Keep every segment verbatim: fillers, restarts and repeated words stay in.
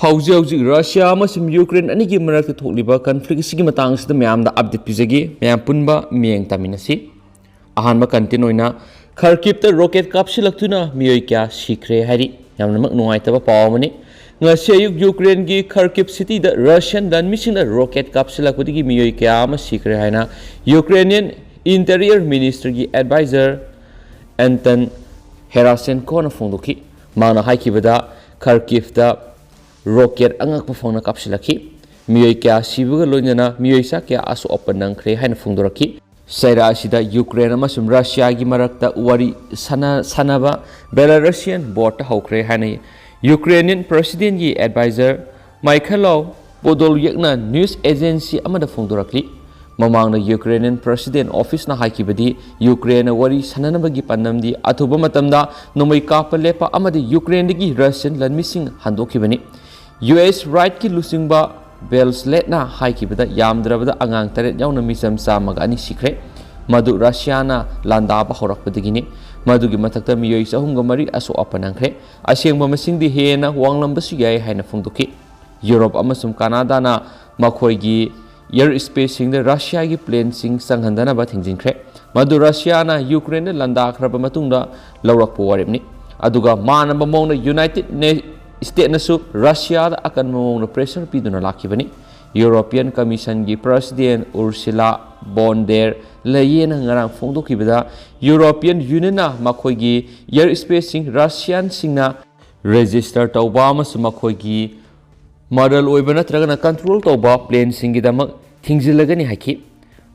ꯍꯧꯖꯤꯛ ꯍꯧꯖꯤꯛ ꯔꯁꯤꯌꯥ ꯑꯃꯁꯨꯡ ꯌꯨꯀ꯭ꯔꯦꯟ ꯑꯅꯤꯒꯤ ꯃꯔꯛꯇ ꯊꯣꯛꯂꯤꯕ ꯀꯟꯐ꯭ꯂꯤꯛ ꯑꯁꯤꯒꯤ ꯃꯇꯥꯡꯁꯤꯗ ꯃꯌꯥꯝꯗ ꯑꯞꯗꯦꯠ ꯄꯤꯖꯒꯦ꯫ ꯃꯌꯥꯝ ꯄꯨꯟꯕ ꯃꯤꯠꯌꯦꯡ ꯇꯥꯃꯤꯟꯅꯁꯤ꯫ ꯑꯍꯥꯟꯕ ꯀꯟꯇꯦꯟ ꯑꯣꯏꯅ, ꯈꯔꯀꯤꯞꯇ ꯔꯣꯀꯦꯠ ꯀꯥꯞꯁꯤꯜꯂꯛꯇꯨꯅ ꯃꯤꯑꯣꯏ ꯀꯌꯥ ꯁꯤꯈ꯭ꯔꯦ ꯍꯥꯏꯔꯤ꯫ ꯌꯥꯝꯅꯃꯛ ꯅꯨꯡꯉꯥꯏꯇꯕ ꯄꯥꯎ ꯑꯃꯅꯤ꯫ ꯉꯁꯤ ꯑꯌꯨꯛ ꯌꯨꯀ꯭ꯔꯦꯟꯒꯤ ꯈꯔꯀꯤꯞ ꯁꯤꯇꯤꯗ ꯔꯁꯤꯌꯥꯟ ꯂꯥꯟꯃꯤꯁꯤꯡꯅ ꯔꯣꯀꯦꯠ ꯀꯥꯞꯁꯤꯜꯂꯛꯄꯗꯒꯤ ꯃꯤꯑꯣꯏ ꯀꯌꯥ ꯑꯃ ꯁꯤꯈ꯭ꯔꯦ ꯍꯥꯏꯅ ꯌꯨꯀ꯭ꯔꯦꯅꯤꯌꯟ ꯏꯟꯇꯤꯔꯤꯌꯔ ꯃꯤꯅꯤꯁꯇꯔꯒꯤ ꯑꯦꯗꯚꯥꯏꯖꯔ ꯑꯦꯟꯇꯟ ꯍꯦꯔꯥꯁꯦꯟꯀꯣꯅ ꯐꯣꯡꯗꯣꯛꯈꯤ꯫ ꯃꯍꯥꯛꯅ ꯍꯥꯏꯈꯤꯕꯗ, ꯈꯔꯀꯤꯞꯇ ꯔꯣꯀꯦꯠ ꯑꯉꯛꯄ ꯐꯪꯅ ꯀꯥꯞꯁꯤꯜꯂꯛꯈꯤ꯫ ꯃꯤꯑꯣꯏ ꯀꯌꯥ ꯁꯤꯕꯒ ꯂꯣꯏꯅꯅ ꯃꯤꯑꯣꯏ ꯆꯥ ꯀꯌꯥ ꯑꯁꯣꯛ ꯑꯄꯟ ꯅꯪꯈ꯭ꯔꯦ ꯍꯥꯏꯅ ꯐꯣꯡꯗꯣꯔꯛꯈꯤ꯫ ꯆꯩꯔꯥ ꯑꯁꯤꯗ ꯌꯨꯀ꯭ꯔꯦꯟ ꯑꯃꯁꯨꯡ ꯔꯁꯤꯌꯥꯒꯤ ꯃꯔꯛꯇ ꯋꯥꯔꯤ ꯁꯥꯟꯅ-, ꯁꯥꯟꯅꯕ ꯕꯦꯂꯥꯔꯁꯤꯌꯟ ꯕꯣꯔꯗꯇ ꯍꯧꯈ꯭ꯔꯦ ꯍꯥꯏꯅ ꯌꯨꯀ꯭ꯔꯦꯅꯤꯌꯟ ꯄ꯭ꯔꯦꯁꯤꯗꯦꯟꯒꯤ ꯑꯦꯗꯚꯥꯏꯖꯔ ꯃꯥꯏꯈꯦꯂꯣ ꯄꯣꯗꯣꯂꯌꯦꯛꯅ ꯅ꯭ꯌꯨꯁ ꯑꯦꯖꯦꯟꯁꯤ ꯑꯃꯗ ꯐꯣꯡꯗꯣꯔꯛꯂꯤ꯫ ꯃꯃꯥꯡꯗ ꯌꯨꯀ꯭ꯔꯦꯅꯤꯌꯟ ꯄ꯭ꯔꯦꯁꯤꯗꯦꯟ ꯑꯣꯐꯤꯁꯅ ꯍꯥꯏꯈꯤꯕꯗꯤ, ꯌꯨꯀ꯭ꯔꯦꯟꯅ ꯋꯥꯔꯤ ꯁꯥꯟꯅꯅꯕꯒꯤ ꯄꯥꯟꯗꯝꯗꯤ ꯑꯊꯨꯕ ꯃꯇꯝꯗ ꯅꯣꯡꯃꯩ ꯀꯥꯞꯄ ꯂꯦꯞꯄ ꯑꯃꯗꯤ ꯌꯨꯀ꯭ꯔꯦꯟꯗꯒꯤ ꯔꯁꯤꯌꯟ ꯂꯥꯟꯃꯤꯁꯤꯡ ꯍꯟꯗꯣꯛꯈꯤꯕꯅꯤ꯫ ꯌꯨ ꯑꯦꯁ ꯔꯥꯏꯠꯀꯤ ꯂꯨꯆꯤꯡꯕ ꯕꯦꯜꯁꯂꯦꯠꯅ ꯍꯥꯏꯈꯤꯕꯗ, ꯌꯥꯝꯗ꯭ꯔꯕꯗ ꯑꯉꯥꯡ ꯇꯔꯦꯠ ꯌꯥꯎꯅ ꯃꯤꯆꯝ ꯆꯥꯝꯃꯒ ꯑꯅꯤ ꯁꯤꯈ꯭ꯔꯦ꯫ ꯃꯗꯨ ꯔꯁꯤꯌꯥꯅ ꯂꯥꯟꯗꯥꯕ ꯍꯧꯔꯛꯄꯗꯒꯤꯅꯤ꯫ ꯃꯗꯨꯒꯤ ꯃꯊꯛꯇ ꯃꯤꯑꯣꯏ ꯆꯍꯨꯝꯒ ꯃꯔꯤ ꯑꯁꯣꯛ ꯑꯄꯟ ꯅꯪꯈ꯭ꯔꯦ꯫ ꯑꯁꯦꯡꯕ ꯃꯁꯤꯡꯗꯤ ꯍꯦꯟꯅ ꯋꯥꯡꯂꯝꯕꯁꯨ ꯌꯥꯏ ꯍꯥꯏꯅ ꯐꯣꯡꯗꯣꯛꯈꯤ꯫ ꯌꯨꯔꯣꯞ ꯑꯃꯁꯨꯡ ꯀꯅꯥꯗꯥꯅ ꯃꯈꯣꯏꯒꯤ ꯑꯦꯌꯔ ꯁ꯭ꯄꯦꯁꯁꯤꯡꯗ ꯔꯁꯤꯌꯥꯒꯤ ꯄ꯭ꯂꯦꯟꯁꯤꯡ ꯆꯪꯍꯟꯗꯅꯕ ꯊꯤꯡꯖꯤꯟꯈ꯭ꯔꯦ꯫ ꯃꯗꯨ ꯔꯁꯤꯌꯥꯅ ꯌꯨꯀ꯭ꯔꯦꯟꯗ ꯂꯥꯟꯗꯥꯈ꯭ꯔꯕ ꯃꯇꯨꯡꯗ ꯂꯧꯔꯛꯄ ꯋꯥꯔꯦꯞꯅꯤ꯫ ꯑꯗꯨꯒ ꯃꯥꯟꯅꯕ ꯃꯑꯣꯡꯗ ꯌꯨꯅꯥꯏꯇꯦꯗ ꯅꯦ-, ꯁ꯭ꯇꯦꯠꯅꯁꯨ ꯔꯁꯤꯌꯥꯗ ꯑꯀꯟꯕ ꯃꯑꯣꯡꯗ ꯄ꯭ꯔꯦꯁꯔ ꯄꯤꯗꯨꯅ ꯂꯥꯛꯈꯤꯕꯅꯤ꯫ ꯌꯨꯔꯣꯄꯤꯌꯟ ꯀꯃꯤꯁꯟꯒꯤ ꯄ꯭ꯔꯦꯁꯤꯗꯦꯟ ꯎꯔꯁꯤꯂꯥ ꯕꯣꯟ ꯗꯦꯔ ꯂꯌꯦꯟꯅ ꯉꯔꯥꯡ ꯐꯣꯡꯗꯣꯛꯈꯤꯕꯗ, ꯌꯨꯔꯣꯄꯤꯌꯟ ꯌꯨꯅꯤꯌꯟꯅ ꯃꯈꯣꯏꯒꯤ ꯑꯦꯌꯔ ꯁ꯭ꯄꯦꯁꯁꯤꯡ ꯔꯁꯤꯌꯥꯟꯁꯤꯡꯅ ꯔꯦꯖꯤꯁꯇꯔ ꯇꯧꯕ ꯑꯃꯁꯨꯡ ꯃꯈꯣꯏꯒꯤ ꯃꯣꯗꯦꯜ ꯑꯣꯏꯕ ꯅꯠꯇ꯭ꯔꯒꯅ ꯀꯟꯇ꯭ꯔꯣꯜ ꯇꯧꯕ ꯄ꯭ꯂꯦꯟꯁꯤꯡꯒꯤꯗꯃꯛ ꯊꯤꯡꯖꯤꯜꯂꯒꯅꯤ ꯍꯥꯏꯈꯤ꯫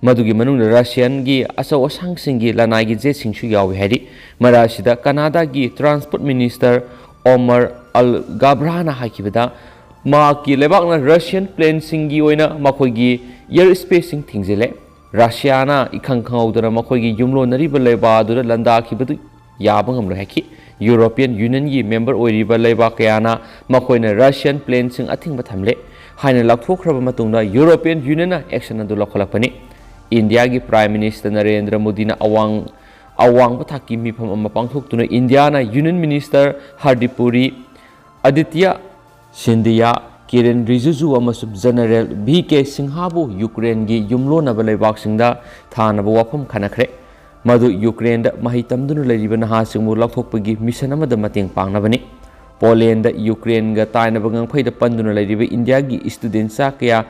ꯃꯗꯨꯒꯤ ꯃꯅꯨꯡꯗ ꯔꯁꯤꯌꯟꯒꯤ ꯑꯆꯧ ꯑꯁꯥꯡꯁꯤꯡꯒꯤ ꯂꯅꯥꯏꯒꯤ ꯖꯦꯠꯁꯤꯡꯁꯨ ꯌꯥꯎꯏ ꯍꯥꯏꯔꯤ꯫ ꯃꯔꯛ ꯑꯁꯤꯗ ꯀꯅꯥꯗꯥꯒꯤ ꯇ꯭ꯔꯥꯟꯁꯄꯣꯔꯠ ꯃꯤꯅꯤꯁꯇꯔ ꯑꯣꯃꯔ ꯑꯜ ꯒꯥꯕ꯭ꯔꯥꯅ ꯍꯥꯏꯈꯤꯕꯗ, ꯃꯍꯥꯛꯀꯤ ꯂꯩꯕꯥꯛꯅ ꯔꯁꯤꯌꯟ ꯄ꯭ꯂꯦꯟꯁꯤꯡꯒꯤ ꯑꯣꯏꯅ ꯃꯈꯣꯏꯒꯤ ꯑꯦꯌꯔ ꯁ꯭ꯄꯦꯁꯁꯤꯡ ꯊꯤꯡꯖꯤꯜꯂꯦ꯫ ꯔꯁꯤꯌꯥꯅ ꯏꯈꯪ ꯈꯪꯍꯧꯗꯅ ꯃꯈꯣꯏꯒꯤ ꯌꯨꯝꯂꯣꯟꯅꯔꯤꯕ ꯂꯩꯕꯥꯛ ꯑꯗꯨꯗ ꯂꯥꯟꯗꯥꯈꯤꯕꯗꯨ ꯌꯥꯕ ꯉꯝꯂꯣꯏ ꯍꯥꯏꯈꯤ꯫ ꯌꯨꯔꯣꯄꯤꯌꯟ ꯌꯨꯅꯤꯌꯟꯒꯤ ꯃꯦꯝꯕꯔ ꯑꯣꯏꯔꯤꯕ ꯂꯩꯕꯥꯛ ꯀꯌꯥꯅ ꯃꯈꯣꯏꯅ ꯔꯁꯤꯌꯟ ꯄ꯭ꯂꯦꯟꯁꯤꯡ ꯑꯊꯤꯡꯕ ꯊꯝꯂꯦ ꯍꯥꯏꯅ ꯂꯥꯎꯊꯣꯛꯈ꯭ꯔꯕ ꯃꯇꯨꯡꯗ, ꯌꯨꯔꯣꯄꯤꯌꯟ ꯌꯨꯅꯤꯌꯟꯅ ꯑꯦꯛꯁꯟ ꯑꯗꯨ ꯂꯧꯈꯠꯂꯛꯄꯅꯤ꯫ ꯏꯟꯗꯤꯌꯥꯒꯤ ꯄ꯭ꯔꯥꯏꯝ ꯃꯤꯅꯤꯁꯇꯔ ꯅꯔꯦꯟꯗ꯭ꯔ ꯃꯣꯗꯤꯅ ꯑꯋꯥꯡ-, ꯑꯋꯥꯡꯕ ꯊꯥꯛꯀꯤ ꯃꯤꯐꯝ ꯑꯃ ꯄꯥꯡꯊꯣꯛꯇꯨꯅ ꯏꯟꯗꯤꯌꯥꯅ ꯌꯨꯅꯤꯌꯟ ꯃꯤꯅꯤꯁꯇꯔ ꯍꯔꯗꯤꯞ ꯄꯨꯔꯤ ꯑꯗꯤꯇ꯭ꯌ ꯁꯤꯟꯙꯤꯌꯥ, ꯀꯤꯔꯦꯟ ꯔꯤꯖꯤꯖꯨ ꯑꯃꯁꯨꯡ ꯖꯦꯅꯔꯦꯜ ꯚꯤ ꯀꯦ ꯁꯤꯡꯍꯥꯕꯨ ꯌꯨꯀ꯭ꯔꯦꯟꯒꯤ ꯌꯨꯝꯂꯣꯟꯅꯕ ꯂꯩꯕꯥꯛꯁꯤꯡꯗ ꯊꯥꯅꯕ ꯋꯥꯐꯝ ꯈꯟꯅꯈ꯭ꯔꯦ꯫ ꯃꯗꯨ ꯌꯨꯀ꯭ꯔꯦꯟꯗ ꯃꯍꯩ ꯇꯝꯗꯨꯅ ꯂꯩꯔꯤꯕ ꯅꯍꯥꯁꯤꯡꯕꯨ ꯂꯧꯊꯣꯛꯄꯒꯤ ꯃꯤꯁꯟ ꯑꯃꯗ ꯃꯇꯦꯡ ꯄꯥꯡꯅꯕꯅꯤ꯫ ꯄꯣꯂꯦꯟꯗ ꯌꯨꯀ꯭ꯔꯦꯟꯒ ꯇꯥꯏꯅꯕ ꯉꯝꯈꯩꯗ ꯄꯟꯗꯨꯅ ꯂꯩꯔꯤꯕ ꯏꯟꯗꯤꯌꯥꯒꯤ ꯁ꯭ꯇꯨꯗꯦꯟꯠ ꯆꯥ ꯀꯌꯥ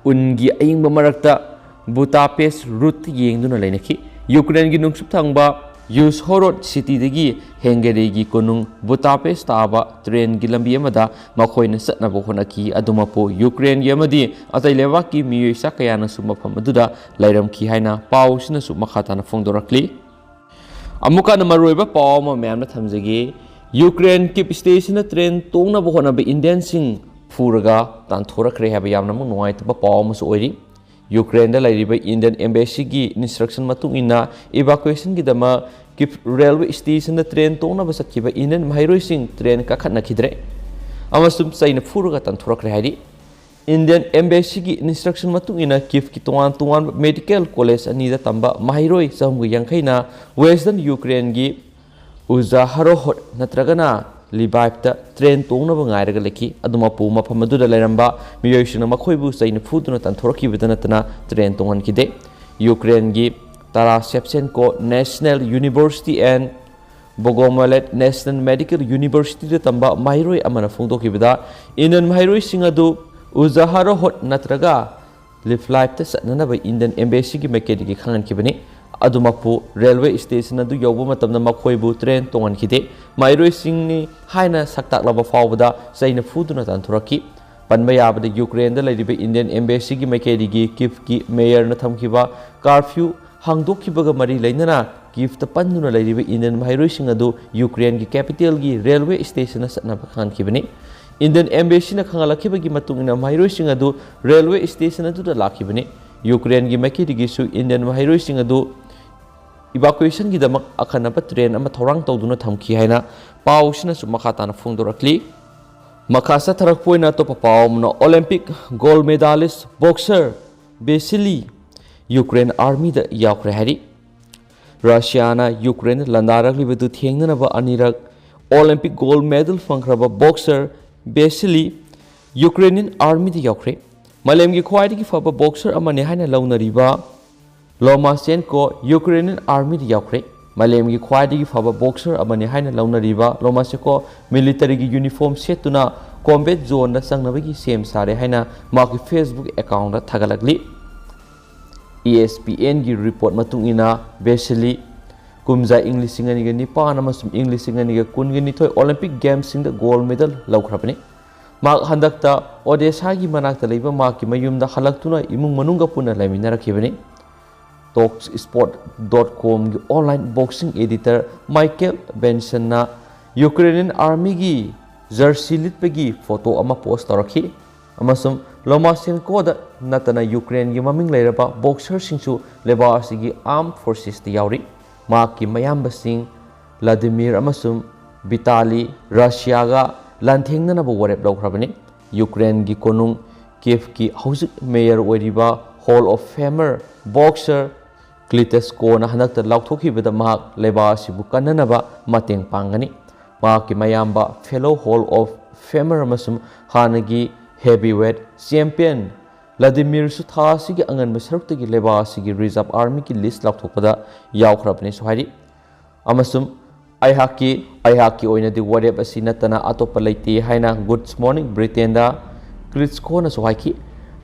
ꯎꯟꯒꯤ ꯑꯏꯪꯕ ꯃꯔꯛꯇ ꯕꯨꯗꯥꯄꯦꯁ ꯔꯨꯠ ꯌꯦꯡꯗꯨꯅ ꯂꯩꯅꯈꯤ꯫ ꯌꯨꯀ꯭ꯔꯦꯟꯒꯤ ꯅꯣꯡꯆꯨꯞ ꯊꯪꯕ ꯌꯨꯁꯍꯣꯔꯣꯗ ꯁꯤꯇꯤꯗꯒꯤ ꯍꯦꯡꯒꯔꯤꯒꯤ ꯀꯣꯅꯨꯡ ꯕꯨꯗꯥꯄꯦꯁ ꯇꯥꯕ ꯇ꯭ꯔꯦꯟꯒꯤ ꯂꯝꯕꯤ ꯑꯃꯗ ꯃꯈꯣꯏꯅ ꯆꯠꯅꯕ ꯍꯣꯠꯅꯈꯤ꯫ ꯑꯗꯨꯃꯛꯄꯨ ꯌꯨꯀ꯭ꯔꯦꯟꯒꯤ ꯑꯃꯗꯤ ꯑꯇꯩ ꯂꯩꯕꯥꯛꯀꯤ ꯃꯤꯑꯣꯏ ꯆꯥ ꯀꯌꯥꯅꯁꯨ ꯃꯐꯝ ꯑꯗꯨꯗ ꯂꯩꯔꯝꯈꯤ ꯍꯥꯏꯅ ꯄꯥꯎꯁꯤꯅꯁꯨ ꯃꯈꯥ ꯇꯥꯅ ꯐꯣꯡꯗꯣꯔꯛꯂꯤ꯫ ꯑꯃꯨꯛꯀ ꯍꯟꯅ ꯃꯔꯨꯑꯣꯏꯕ ꯄꯥꯎ ꯑꯃ ꯃꯌꯥꯝꯅ ꯊꯝꯖꯒꯦ꯫ ꯌꯨꯀ꯭ꯔꯦꯟ ꯀꯤꯞ ꯁ꯭ꯇꯦꯁꯟꯗ ꯇ꯭ꯔꯦꯟ ꯇꯣꯡꯅꯕ ꯍꯣꯠꯅꯕ ꯏꯟꯗꯤꯌꯟꯁꯤꯡ ꯐꯨꯔꯒ ꯇꯥꯟꯊꯣꯔꯛꯈ꯭ꯔꯦ ꯍꯥꯏꯕ ꯌꯥꯝꯅꯃꯛ ꯅꯨꯡꯉꯥꯏꯇꯕ ꯄꯥꯎ ꯑꯃꯁꯨ ꯑꯣꯏꯔꯤ꯫ ꯌꯨꯀ꯭ꯔꯦꯟꯗ ꯂꯩꯔꯤꯕ ꯏꯟꯗꯤꯌꯟ ꯑꯦꯝꯕꯦꯁꯤꯒꯤ ꯏꯟꯁꯇ꯭ꯔꯛꯁꯟ ꯃꯇꯨꯡ ꯏꯟꯅ, ꯏꯚꯥꯀꯨꯌꯦꯁꯟꯒꯤꯗꯃꯛ ꯀꯤꯞ ꯔꯦꯜꯋꯦ ꯁ꯭ꯇꯦꯁꯟꯗ ꯇ꯭ꯔꯦꯟ ꯇꯣꯡꯅꯕ ꯆꯠꯈꯤꯕ ꯏꯟꯗꯤꯌꯟ ꯃꯍꯩꯔꯣꯏꯁꯤꯡ ꯇ꯭ꯔꯦꯟ ꯀꯥꯈꯠꯅꯈꯤꯗ꯭ꯔꯦ ꯑꯃꯁꯨꯡ ꯆꯩꯅ ꯐꯨꯔꯒ ꯇꯥꯟꯊꯣꯔꯛꯈ꯭ꯔꯦ ꯍꯥꯏꯔꯤ꯫ ꯏꯟꯗꯤꯌꯟ ꯑꯦꯝꯕꯦꯁꯤꯒꯤ ꯏꯟꯁꯇ꯭ꯔꯛꯁꯟ ꯃꯇꯨꯡ ꯏꯟꯅ, ꯀꯤꯞꯀꯤ ꯇꯣꯉꯥꯟ ꯇꯣꯉꯥꯟꯕ ꯃꯦꯗꯤꯀꯦꯜ ꯀꯣꯂꯦꯖ ꯑꯅꯤꯗ ꯇꯝꯕ ꯃꯍꯩꯔꯣꯏ ꯆꯍꯨꯝꯒ ꯌꯥꯡꯈꯩꯅ ꯋꯦꯁꯇꯔꯟ ꯌꯨꯀ꯭ꯔꯦꯟꯒꯤ ꯎꯖꯥꯍꯔꯣꯍꯣꯠ ꯅꯠꯇ꯭ꯔꯒꯅ ꯂꯤꯕꯥꯏꯞꯇ ꯇ꯭ꯔꯦꯟ ꯇꯣꯡꯅꯕ ꯉꯥꯏꯔꯒ ꯂꯩꯈꯤ꯫ ꯑꯗꯨꯃꯛꯄꯨ ꯃꯐꯝ ꯑꯗꯨꯗ ꯂꯩꯔꯝꯕ ꯃꯤꯑꯣꯏꯁꯤꯡꯅ ꯃꯈꯣꯏꯕꯨ ꯆꯩꯅ ꯐꯨꯗꯨꯅ ꯇꯥꯟꯊꯣꯔꯛꯈꯤꯕꯗ ꯅꯠꯇꯅ ꯇ꯭ꯔꯦꯟ ꯇꯣꯡꯍꯟꯈꯤꯗꯦ꯫ ꯌꯨꯀ꯭ꯔꯦꯟꯒꯤ ꯇꯥꯔꯥꯁ ꯁꯦꯞꯆꯦꯟꯀꯣ National University and Bogomolets National Medical Universityꯗ ꯇꯝꯕ ꯃꯍꯩꯔꯣꯏ ꯑꯃꯅ ꯐꯣꯡꯗꯣꯛꯈꯤꯕꯗ, ꯏꯟꯗꯤꯌꯟ ꯃꯍꯩꯔꯣꯏꯁꯤꯡ ꯑꯗꯨ ꯎꯖꯥꯍꯔꯣꯍꯣꯠ ꯅꯠꯇ꯭ꯔꯒ ꯂꯤꯕꯥꯏꯞꯇ ꯆꯠꯅꯅꯕ ꯏꯟꯗꯤꯌꯟ ꯑꯦꯝꯕꯦꯁꯤꯒꯤ ꯃꯥꯏꯀꯩꯗꯒꯤ ꯈꯪꯍꯟꯈꯤꯕꯅꯤ꯫ ꯑꯗꯨꯃꯛꯄꯨ ꯔꯦꯜꯋꯦ ꯁ꯭ꯇꯦꯁꯟ ꯑꯗꯨ ꯌꯧꯕ ꯃꯇꯝꯗ ꯃꯈꯣꯏꯕꯨ ꯇ꯭ꯔꯦꯟ ꯇꯣꯡꯍꯟꯈꯤꯗꯦ꯫ ꯃꯍꯩꯔꯣꯏꯁꯤꯡꯅꯤ ꯍꯥꯏꯅ ꯁꯛꯇꯥꯛꯂꯕ ꯐꯥꯎꯕꯗ ꯆꯩꯅ ꯐꯨꯗꯨꯅ ꯇꯥꯟꯊꯣꯔꯛꯈꯤ꯫ ꯄꯟꯕ ꯌꯥꯕꯗ, ꯌꯨꯀ꯭ꯔꯦꯟꯗ ꯂꯩꯔꯤꯕ ꯏꯟꯗꯤꯌꯟ ꯑꯦꯝꯕꯦꯁꯤꯒꯤ ꯃꯥꯏꯀꯩꯗꯒꯤ ꯀꯤꯞꯀꯤ ꯃꯦꯌꯔꯅ ꯊꯝꯈꯤꯕ ꯀꯥꯔꯐ꯭ꯌꯨ ꯍꯥꯡꯗꯣꯛꯈꯤꯕꯒ ꯃꯔꯤ ꯂꯩꯅꯅ ꯀꯤꯞꯇ ꯄꯟꯗꯨꯅ ꯂꯩꯔꯤꯕ ꯏꯟꯗꯤꯌꯟ ꯃꯍꯩꯔꯣꯏꯁꯤꯡ ꯑꯗꯨ ꯌꯨꯀ꯭ꯔꯦꯟꯒꯤ ꯀꯦꯄꯤꯇꯦꯜꯒꯤ ꯔꯦꯜꯋꯦ ꯁ꯭ꯇꯦꯁꯟꯗ ꯆꯠꯅꯕ ꯈꯪꯍꯟꯈꯤꯕꯅꯤ꯫ ꯏꯟꯗꯤꯌꯟ ꯑꯦꯝꯕꯦꯁꯤꯅ ꯈꯪꯍꯜꯂꯛꯈꯤꯕꯒꯤ ꯃꯇꯨꯡ ꯏꯟꯅ, ꯃꯍꯩꯔꯣꯏꯁꯤꯡ ꯑꯗꯨ ꯔꯦꯜꯋꯦ ꯁ꯭ꯇꯦꯁꯟ ꯑꯗꯨꯗ ꯂꯥꯛꯈꯤꯕꯅꯤ꯫ ꯌꯨꯀ꯭ꯔꯦꯟꯒꯤ ꯃꯥꯏꯀꯩꯗꯒꯤꯁꯨ ꯏꯟꯗꯤꯌꯟ ꯃꯍꯩꯔꯣꯏꯁꯤꯡ ꯑꯗꯨ ꯏꯚꯥꯀꯨꯌꯦꯁꯟꯒꯤꯗꯃꯛ ꯑꯈꯟꯅꯕ ꯇ꯭ꯔꯦꯟ ꯑꯃ ꯊꯧꯔꯥꯡ ꯇꯧꯗꯨꯅ ꯊꯝꯈꯤ ꯍꯥꯏꯅ ꯄꯥꯎꯁꯤꯅꯁꯨ ꯃꯈꯥ ꯇꯥꯅ ꯐꯣꯡꯗꯣꯔꯛꯂꯤ꯫ ꯃꯈꯥ ꯆꯠꯊꯔꯛꯄ ꯑꯣꯏꯅ ꯑꯇꯣꯞꯄ ꯄꯥꯎ ꯑꯃꯅ, Olympic gold medalist boxer Vasyl Ukraine ꯑꯥꯔꯃꯤꯗ ꯌꯥꯎꯈ꯭ꯔꯦ ꯍꯥꯏꯔꯤ꯫ ꯔꯁꯤꯌꯥꯅ ꯌꯨꯀ꯭ꯔꯦꯟꯗ ꯂꯥꯟꯗꯥꯔꯛꯂꯤꯕꯗꯨ ꯊꯦꯡꯅꯅꯕ ꯑꯅꯤꯔꯛ ꯑꯣꯂꯦꯝꯄꯤꯛ ꯒꯣꯜꯗ ꯃꯦꯗꯜ ꯐꯪꯈ꯭ꯔꯕ ꯕꯣꯛꯁꯔ ꯕꯦꯁꯤꯂꯤ ꯌꯨꯀ꯭ꯔꯦꯅꯤꯌꯟ ꯑꯥꯔꯃꯤꯗ ꯌꯥꯎꯈ꯭ꯔꯦ꯫ ꯃꯥꯂꯦꯝꯒꯤ ꯈ꯭ꯋꯥꯏꯗꯒꯤ ꯐꯕ ꯕꯣꯛꯁꯔ ꯑꯃꯅꯤ ꯍꯥꯏꯅ ꯂꯧꯅꯔꯤꯕ ꯂꯣꯃꯥꯁꯦꯟꯀꯣ ꯌꯨꯀ꯭ꯔꯦꯅꯤꯌꯟ ꯑꯥꯔꯃꯤꯗ ꯌꯥꯎꯈ꯭ꯔꯦ꯫ ꯃꯥꯂꯦꯝꯒꯤ ꯈ꯭ꯋꯥꯏꯗꯒꯤ ꯐꯕ ꯕꯣꯛꯁꯔ ꯑꯃꯅꯤ ꯍꯥꯏꯅ ꯂꯧꯅꯔꯤꯕ ꯂꯣꯃꯥꯁꯦꯟꯀꯣ ꯃꯤꯂꯤꯇꯔꯤꯒꯤ ꯌꯨꯅꯤꯐꯣꯔꯝ ꯁꯦꯠꯇꯨꯅ ꯀꯣꯝꯕꯦꯠ ꯖꯣꯟꯗ ꯆꯪꯅꯕꯒꯤ ꯁꯦꯝ ꯁꯥꯔꯦ ꯍꯥꯏꯅ ꯃꯍꯥꯛꯀꯤ Facebook ꯑꯦꯀꯥꯎꯟꯗ ꯊꯥꯒꯠꯂꯛꯂꯤ꯫ ꯏ ꯑꯦꯁ ꯄꯤ ꯑꯦꯟꯒꯤ ꯔꯤꯄꯣꯔꯠ ꯃꯇꯨꯡ ꯏꯟꯅ ꯕꯦꯁꯤꯂꯤ ꯀꯨꯝꯖꯥ ꯏꯪ ꯂꯤꯁꯤꯡ ꯑꯅꯤꯒ ꯅꯤꯄꯥꯟ ꯑꯃꯁꯨꯡ ꯏꯪ ꯂꯤꯁꯤꯡ ꯑꯅꯤꯒ ꯀꯨꯟꯒ ꯅꯤꯊꯣꯏ ꯑꯣꯂꯤꯝꯄꯤꯛ ꯒꯦꯝꯁꯤꯡꯗ ꯒꯣꯜꯗ ꯃꯦꯗꯜ ꯂꯧꯈ꯭ꯔꯕꯅꯤ꯫ ꯃꯍꯥꯛ ꯍꯟꯗꯛꯇ ꯑꯣꯗꯦꯁꯥꯒꯤ ꯃꯅꯥꯛꯇ ꯂꯩꯕ ꯃꯍꯥꯛꯀꯤ ꯃꯌꯨꯝꯗ ꯍꯜꯂꯛꯇꯨꯅ ꯏꯃꯨꯡ ꯃꯅꯨꯡꯒ ꯄꯨꯟꯅ ꯂꯩꯃꯤꯟꯅꯔꯛꯈꯤꯕꯅꯤ꯫ ꯇꯣꯛꯁ ꯁ꯭ꯄꯣꯔꯠ ꯗꯣꯠ ꯀꯣꯝꯒꯤ ꯑꯣꯟꯂꯥꯏꯟ ꯕꯣꯛꯁꯤꯡ ꯑꯦꯗꯤꯇꯔ ꯃꯥꯏꯀꯦꯜ ꯕꯦꯟꯁꯟꯅ ꯌꯨꯀ꯭ꯔꯦꯅꯤꯌꯟ ꯑꯥꯔꯃꯤꯒꯤ ꯖꯔꯁꯤ ꯂꯤꯠꯄꯒꯤ ꯐꯣꯇꯣ ꯑꯃ ꯄꯣꯁ ꯇꯧꯔꯛꯈꯤ ꯑꯃꯁꯨꯡ ꯂꯣꯃꯥꯁꯦꯟꯀꯣꯗ ꯅꯠꯇꯅ ꯌꯨꯀ꯭ꯔꯦꯟꯒꯤ ꯃꯃꯤꯡ ꯂꯩꯔꯕ ꯕꯣꯛꯁꯔꯁꯤꯡꯁꯨ ꯂꯩꯕꯥꯛ ꯑꯁꯤꯒꯤ ꯑꯥꯔꯝ ꯐꯣꯔꯁꯦꯁꯇ ꯌꯥꯎꯔꯤ꯫ ꯃꯍꯥꯛꯀꯤ ꯃꯌꯥꯝꯕꯁꯤꯡ ꯂꯥꯗꯤꯃꯤꯔ ꯑꯃꯁꯨꯡ ꯚꯤꯇꯥꯂꯤ ꯔꯁꯤꯌꯥꯒ ꯂꯥꯟꯊꯦꯡꯅꯅꯕ ꯋꯥꯔꯦꯞ ꯂꯧꯈ꯭ꯔꯕꯅꯤ꯫ ꯌꯨꯀ꯭ꯔꯦꯟꯒꯤ ꯀꯣꯅꯨꯡ ꯀꯤꯐꯀꯤ ꯍꯧꯖꯤꯛ ꯃꯦꯌꯔ ꯑꯣꯏꯔꯤꯕ ꯍꯣꯜ ꯑꯣꯐ ꯐꯦꯃꯔ ꯕꯣꯛꯁꯔ ꯀ꯭ꯂꯤꯇꯁꯀꯣꯅ ꯍꯟꯗꯛꯇ ꯂꯥꯎꯊꯣꯛꯈꯤꯕꯗ ꯃꯍꯥꯛ ꯂꯩꯕꯥꯛ ꯑꯁꯤꯕꯨ ꯀꯟꯅꯅꯕ ꯃꯇꯦꯡ ꯄꯥꯡꯒꯅꯤ꯫ ꯃꯍꯥꯛꯀꯤ ꯃꯌꯥꯝꯕ ꯐꯦꯂꯣ ꯍꯣꯜ ꯑꯣꯐ ꯐꯦꯃꯔ ꯑꯃꯁꯨꯡ ꯍꯥꯟꯅꯒꯤ ꯍꯦꯚꯤꯋꯦꯠ ꯆꯦꯝꯄꯤꯌꯟ ꯂꯥꯗꯤꯃꯤꯔꯁꯨ ꯊꯥ ꯑꯁꯤꯒꯤ ꯑꯉꯟꯕ ꯁꯔꯨꯛꯇꯒꯤ ꯂꯩꯕꯥꯛ ꯑꯁꯤꯒꯤ ꯔꯤꯖꯔꯚ ꯑꯥꯔꯃꯤꯒꯤ ꯂꯤꯁ ꯂꯥꯎꯊꯣꯛꯄꯗ ꯌꯥꯎꯈ꯭ꯔꯕꯅꯤꯁꯨ ꯍꯥꯏꯔꯤ꯫ ꯑꯃꯁꯨꯡ ꯑꯩꯍꯥꯛꯀꯤ, ꯑꯩꯍꯥꯛꯀꯤ ꯑꯣꯏꯅꯗꯤ ꯋꯥꯔꯦꯞ ꯑꯁꯤ ꯅꯠꯇꯅ ꯑꯇꯣꯞꯄ ꯂꯩꯇꯦ ꯍꯥꯏꯅ ꯒꯨꯗ ꯃꯣꯔꯅꯤꯡ ꯕ꯭ꯔꯤꯇꯦꯟꯗ ꯀ꯭ꯂꯤꯠꯁꯀꯣꯅꯁꯨ ꯍꯥꯏꯈꯤ꯫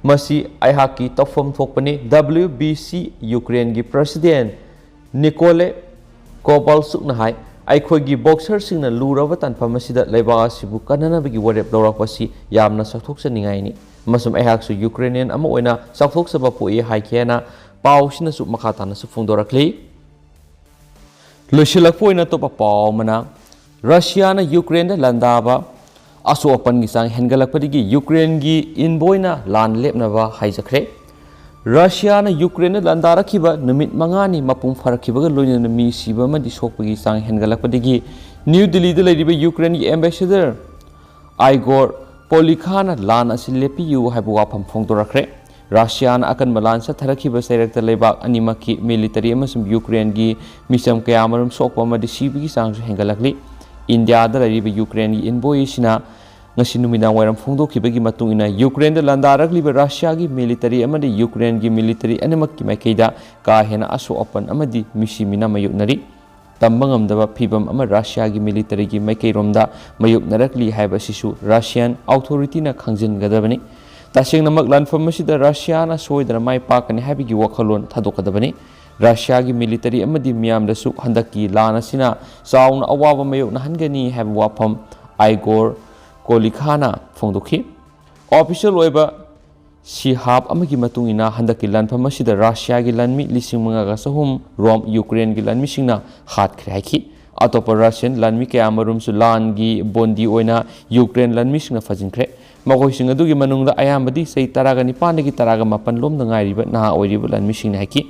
ꯃꯁꯤ ꯑꯩꯍꯥꯛꯀꯤ ꯇꯧꯐꯝ ꯊꯣꯛꯄꯅꯤ꯫ ꯗꯕ꯭ꯂꯤꯎ ꯕꯤ ꯁꯤ ꯌꯨꯀ꯭ꯔꯦꯟꯒꯤ ꯄ꯭ꯔꯁꯤꯗꯦꯟ ꯅꯤꯀꯣꯂꯦ ꯀꯣꯕꯥꯜꯆꯨꯛꯅ ꯍꯥꯏ, ꯑꯩꯈꯣꯏꯒꯤ ꯕꯣꯛꯁꯔꯁꯤꯡꯅ ꯂꯨꯔꯕ ꯇꯥꯟꯐꯝ ꯑꯁꯤꯗ ꯂꯩꯕꯥꯛ ꯑꯁꯤꯕꯨ ꯀꯟꯅꯅꯕꯒꯤ ꯋꯥꯔꯦꯞ ꯂꯧꯔꯛꯄ ꯑꯁꯤ ꯌꯥꯝꯅ ꯆꯥꯎꯊꯣꯛꯆꯅꯤꯡꯉꯥꯏꯅꯤ ꯑꯃꯁꯨꯡ ꯑꯩꯍꯥꯛꯁꯨ ꯌꯨꯀ꯭ꯔꯦꯅꯤꯌꯟ ꯑꯃ ꯑꯣꯏꯅ ꯆꯥꯎꯊꯣꯛꯆꯕ ꯄꯣꯛꯏ ꯍꯥꯏꯈꯤ ꯍꯥꯏꯅ ꯄꯥꯎꯁꯤꯅꯁꯨ ꯃꯈꯥ ꯇꯥꯅꯁꯨ ꯐꯣꯡꯗꯣꯔꯛꯂꯤ꯫ ꯂꯣꯏꯁꯤꯜꯂꯛꯄ ꯑꯣꯏꯅ ꯑꯇꯣꯞꯄ ꯄꯥꯎ ꯑꯃꯅ, ꯔꯁꯤꯌꯥꯅ ꯌꯨꯀ꯭ꯔꯦꯟꯗ ꯂꯥꯟꯗꯥꯕ ꯑꯁꯣꯛ ꯑꯄꯟꯒꯤ ꯆꯥꯡ ꯍꯦꯟꯒꯠꯂꯛꯄꯗꯒꯤ ꯌꯨꯀ꯭ꯔꯦꯟꯒꯤ ꯏꯟꯚꯣꯏꯅ ꯂꯥꯟ ꯂꯦꯞꯅꯕ ꯍꯥꯏꯖꯈ꯭ꯔꯦ꯫ ꯔꯁꯤꯌꯥꯅ ꯌꯨꯀ꯭ꯔꯦꯟꯗ ꯂꯥꯟꯗꯥꯔꯛꯈꯤꯕ ꯅꯨꯃꯤꯠ ꯃꯉꯥꯅꯤ ꯃꯄꯨꯡ ꯐꯥꯔꯛꯈꯤꯕꯒ ꯂꯣꯏꯅꯅ ꯃꯤ ꯁꯤꯕ ꯑꯃꯗꯤ ꯁꯣꯛꯄꯒꯤ ꯆꯥꯡ ꯍꯦꯟꯒꯠꯂꯛꯄꯗꯒꯤ ꯅ꯭ꯌꯨ ꯗꯤꯜꯂꯤꯗ ꯂꯩꯔꯤꯕ ꯌꯨꯀ꯭ꯔꯦꯟꯒꯤ ꯑꯦꯝꯕꯦꯁꯦꯗꯔ ꯑꯥꯏꯒꯣꯔ ꯄꯣꯂꯤꯈꯥꯅ ꯂꯥꯟ ꯑꯁꯤ ꯂꯦꯞꯄꯤꯌꯨ ꯍꯥꯏꯕ ꯋꯥꯐꯝ ꯐꯣꯡꯗꯣꯔꯛꯈ꯭ꯔꯦ꯫ ꯔꯁꯤꯌꯥꯅ ꯑꯀꯟꯕ ꯂꯥꯟ ꯆꯠꯊꯔꯛꯈꯤꯕ ꯆꯩꯔꯛꯇ ꯂꯩꯕꯥꯛ ꯑꯅꯤꯃꯛꯀꯤ ꯃꯤꯂꯤꯇꯔꯤ ꯑꯃꯁꯨꯡ ꯌꯨꯀ꯭ꯔꯦꯟꯒꯤ ꯃꯤꯆꯝ ꯀꯌꯥꯃꯔꯨꯝ ꯁꯣꯛꯄ ꯑꯃꯗꯤ ꯁꯤꯕꯒꯤ ꯆꯥꯡꯁꯨ ꯍꯦꯟꯒꯠꯂꯛꯂꯤ꯫ ꯏꯟꯗꯤꯌꯥꯗ ꯂꯩꯔꯤꯕ ꯌꯨꯀ꯭ꯔꯦꯟꯒꯤ ꯏꯟꯚꯣꯏ ꯑꯁꯤꯅ ꯉꯁꯤ ꯅꯨꯃꯤꯗꯥꯡ ꯋꯥꯏꯔꯝ ꯐꯣꯡꯗꯣꯛꯈꯤꯕꯒꯤ ꯃꯇꯨꯡ ꯏꯟꯅ, ꯌꯨꯀ꯭ꯔꯦꯟꯗ ꯂꯥꯟꯗꯥꯔꯛꯂꯤꯕ ꯔꯁꯤꯌꯥꯒꯤ ꯃꯤꯂꯤꯇꯔꯤ ꯑꯃꯗꯤ ꯌꯨꯀ꯭ꯔꯦꯟꯒꯤ ꯃꯤꯂꯤꯇꯔꯤ ꯑꯅꯤꯃꯛꯀꯤ ꯃꯥꯏꯀꯩꯗ ꯀꯥ ꯍꯦꯟꯅ ꯑꯁꯣꯛ ꯑꯄꯟ ꯑꯃꯗꯤ ꯃꯤꯁꯤ ꯃꯤꯅꯥ ꯃꯥꯌꯣꯛꯅꯔꯤ꯫ ꯇꯝꯕ ꯉꯝꯗꯕ ꯐꯤꯚꯝ ꯑꯃ ꯔꯁꯤꯌꯥꯒꯤ ꯃꯤꯂꯤꯇꯔꯤꯒꯤ ꯃꯥꯏꯀꯩꯔꯣꯝꯗ ꯃꯥꯌꯣꯛꯅꯔꯛꯂꯤ ꯍꯥꯏꯕ ꯑꯁꯤꯁꯨ ꯔꯁꯤꯌꯥꯟ ꯑꯣꯊꯣꯔꯤꯇꯤꯅ ꯈꯪꯖꯤꯟꯒꯗꯕꯅꯤ꯫ ꯇꯁꯦꯡꯅꯃꯛ ꯂꯥꯟꯐꯝ ꯑꯁꯤꯗ ꯔꯁꯤꯌꯥꯅ ꯁꯣꯏꯗꯅ ꯃꯥꯏ ꯄꯥꯛꯀꯅꯤ ꯍꯥꯏꯕꯒꯤ ꯋꯥꯈꯜꯂꯣꯟ ꯊꯥꯗꯣꯛꯀꯗꯕꯅꯤ꯫ ꯔꯁꯤꯌꯥꯒꯤ ꯃꯤꯂꯤꯇꯔꯤ ꯑꯃꯗꯤ ꯃꯤꯌꯥꯝꯗꯁꯨ ꯍꯟꯗꯛꯀꯤ ꯂꯥꯟ ꯑꯁꯤꯅ ꯆꯥꯎꯅ ꯑꯋꯥꯕ ꯃꯥꯌꯣꯛꯅꯍꯟꯒꯅꯤ ꯍꯥꯏꯕ ꯋꯥꯐꯝ ꯑꯥꯏꯒꯣꯔ ꯀꯣꯂꯤꯈꯥꯅ ꯐꯣꯡꯗꯣꯛꯈꯤ꯫ ꯑꯣꯐꯤꯁꯤꯌꯦꯜ ꯑꯣꯏꯕ ꯁꯤꯍꯥꯞ ꯑꯃꯒꯤ ꯃꯇꯨꯡ ꯏꯟꯅ, ꯍꯟꯗꯛꯀꯤ ꯂꯥꯟꯐꯝ ꯑꯁꯤꯗ ꯔꯁꯤꯌꯥꯒꯤ ꯂꯥꯟꯃꯤ ꯂꯤꯁꯤꯡ ꯃꯉꯥꯒ ꯆꯍꯨꯝ ꯔꯣꯝ ꯌꯨꯀ꯭ꯔꯦꯟꯒꯤ ꯂꯥꯟꯃꯤꯁꯤꯡꯅ ꯍꯥꯠꯈ꯭ꯔꯦ ꯍꯥꯏꯈꯤ꯫ ꯑꯇꯣꯞꯄ ꯔꯁꯤꯌꯟ ꯂꯥꯟꯃꯤ ꯀꯌꯥ ꯑꯃꯔꯣꯝꯁꯨ ꯂꯥꯟꯒꯤ ꯕꯣꯟꯗꯤ ꯑꯣꯏꯅ ꯌꯨꯀ꯭ꯔꯦꯟ ꯂꯥꯟꯃꯤꯁꯤꯡꯅ ꯐꯥꯖꯤꯟꯈ꯭ꯔꯦ꯫ ꯃꯈꯣꯏꯁꯤꯡ ꯑꯗꯨꯒꯤ ꯃꯅꯨꯡꯗ ꯑꯌꯥꯝꯕꯗꯤ ꯆꯍꯤ ꯇꯔꯥꯒ ꯅꯤꯄꯥꯟꯗꯒꯤ ꯇꯔꯥꯒ ꯃꯥꯄꯟ ꯂꯣꯝꯗ ꯉꯥꯏꯔꯤꯕ ꯅꯍꯥ ꯑꯣꯏꯔꯤꯕ ꯂꯥꯟꯃꯤꯁꯤꯡꯅꯤ ꯍꯥꯏꯈꯤ꯫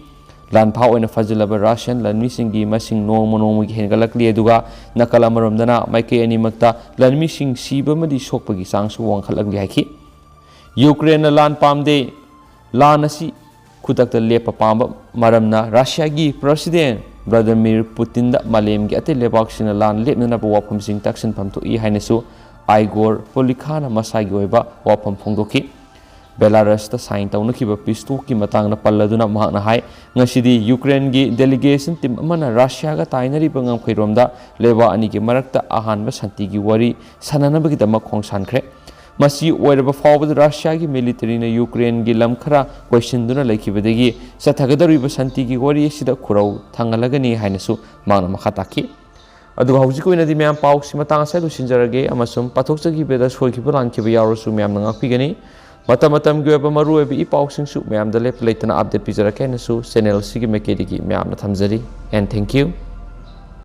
ꯂꯥꯟꯐꯥ ꯑꯣꯏꯅ ꯐꯥꯖꯤꯜꯂꯕ ꯔꯁꯤꯌꯟ ꯂꯥꯟꯃꯤꯁꯤꯡꯒꯤ ꯃꯁꯤꯡ ꯅꯣꯡꯃ ꯅꯣꯡꯃꯒꯤ ꯍꯦꯟꯒꯠꯂꯛꯂꯤ, ꯑꯗꯨꯒ ꯅꯥꯀꯜ ꯑꯃꯔꯣꯝꯗꯅ ꯃꯥꯏꯀꯩ ꯑꯅꯤꯃꯛꯇ ꯂꯥꯟꯃꯤꯁꯤꯡ ꯁꯤꯕ ꯑꯃꯗꯤ ꯁꯣꯛꯄꯒꯤ ꯆꯥꯡꯁꯨ ꯋꯥꯡꯈꯠꯂꯛꯂꯤ ꯍꯥꯏꯈꯤ꯫ ꯌꯨꯀ꯭ꯔꯦꯟꯅ ꯂꯥꯟ ꯄꯥꯝꯗꯦ꯫ ꯂꯥꯟ ꯑꯁꯤ ꯈꯨꯗꯛꯇ ꯂꯦꯞꯄ ꯄꯥꯝꯕ ꯃꯔꯝꯅ ꯔꯁꯤꯌꯥꯒꯤ ꯄ꯭ꯔꯁꯤꯗꯦꯟ ꯚ꯭ꯂꯥꯗꯤꯃꯤꯔ ꯄꯨꯇꯤꯟꯗ ꯃꯥꯂꯦꯝꯒꯤ ꯑꯇꯩ ꯂꯩꯕꯥꯛꯁꯤꯡꯅ ꯂꯥꯟ ꯂꯦꯞꯅꯅꯕ ꯋꯥꯐꯝꯁꯤꯡ ꯇꯥꯛꯁꯤꯟꯐꯝ ꯊꯣꯛꯏ ꯍꯥꯏꯅꯁꯨ ꯑꯥꯏꯒꯣꯔ ꯄꯣꯂꯤꯈꯥꯅ ꯃꯁꯥꯒꯤ ꯑꯣꯏꯕ ꯋꯥꯐꯝ ꯐꯣꯡꯗꯣꯛꯈꯤ꯫ ꯕꯦꯂꯥꯔꯁꯇ ꯁꯥꯏꯟ ꯇꯧꯅꯈꯤꯕ ꯄꯤꯁ ꯇꯣꯛꯀꯤ ꯃꯇꯥꯡꯗ ꯄꯜꯂꯗꯨꯅ ꯃꯍꯥꯛꯅ ꯍꯥꯏ, ꯉꯁꯤꯗꯤ ꯌꯨꯀ꯭ꯔꯦꯟꯒꯤ ꯗꯦꯂꯤꯒꯦꯁꯟ ꯇꯤꯝ ꯑꯃꯅ ꯔꯁꯤꯌꯥꯒ ꯇꯥꯏꯅꯔꯤꯕ ꯉꯝꯈꯩꯔꯣꯝꯗ ꯂꯩꯕꯥꯛ ꯑꯅꯤꯒꯤ ꯃꯔꯛꯇ ꯑꯍꯥꯟꯕ ꯁꯥꯟꯇꯤꯒꯤ ꯋꯥꯔꯤ ꯁꯥꯟꯅꯅꯕꯒꯤꯗꯃꯛ ꯈꯣꯡꯁꯥꯟꯈ꯭ꯔꯦ꯫ ꯃꯁꯤ ꯑꯣꯏꯔꯕ ꯐꯥꯎꯕꯗ ꯔꯁꯤꯌꯥꯒꯤ ꯃꯤꯂꯤꯇꯔꯤꯅ ꯌꯨꯀ꯭ꯔꯦꯟꯒꯤ ꯂꯝ ꯈꯔ ꯀꯣꯏꯁꯤꯟꯗꯨꯅ ꯂꯩꯈꯤꯕꯗꯒꯤ ꯆꯠꯊꯒꯗꯧꯔꯤꯕ ꯁꯥꯟꯇꯤꯒꯤ ꯋꯥꯔꯤ ꯑꯁꯤꯗ ꯈꯨꯔꯧ ꯊꯥꯡꯍꯜꯂꯒꯅꯤ ꯍꯥꯏꯅꯁꯨ ꯃꯍꯥꯛꯅ ꯃꯈꯥ ꯇꯥꯈꯤ꯫ ꯑꯗꯨꯒ ꯍꯧꯖꯤꯛꯀꯤ ꯑꯣꯏꯅꯗꯤ ꯃꯌꯥꯝ, ꯄꯥꯎꯁꯤ ꯃꯇꯥꯡ ꯑꯁꯤꯗ ꯂꯣꯏꯁꯤꯟꯖꯔꯒꯦ, ꯑꯃꯁꯨꯡ ꯄꯥꯊꯣꯛꯆꯈꯤꯕꯗ ꯁꯣꯏꯈꯤꯕ ꯂꯥꯟꯈꯤꯕ ꯌꯥꯎꯔꯁꯨ ꯃꯌꯥꯝꯅ ꯉꯥꯛꯄꯤꯒꯅꯤ꯫ ꯃꯇꯝ ꯃꯇꯝꯒꯤ ꯑꯣꯏꯕ ꯃꯔꯨꯑꯣꯏꯕ ꯏ ꯄꯥꯎꯁꯤꯡꯁꯨ ꯃꯌꯥꯝꯗ ꯂꯦꯞꯄ ꯂꯩꯇꯅ ꯑꯞꯗꯦꯠ ꯄꯤꯖꯔꯛꯀꯦ ꯍꯥꯏꯅꯁꯨ ꯆꯦꯅꯦꯜ ꯑꯁꯤꯒꯤ ꯃꯥꯏꯀꯩꯗꯒꯤ ꯃꯌꯥꯝꯅ ꯊꯝꯖꯔꯤ꯫ And thank you.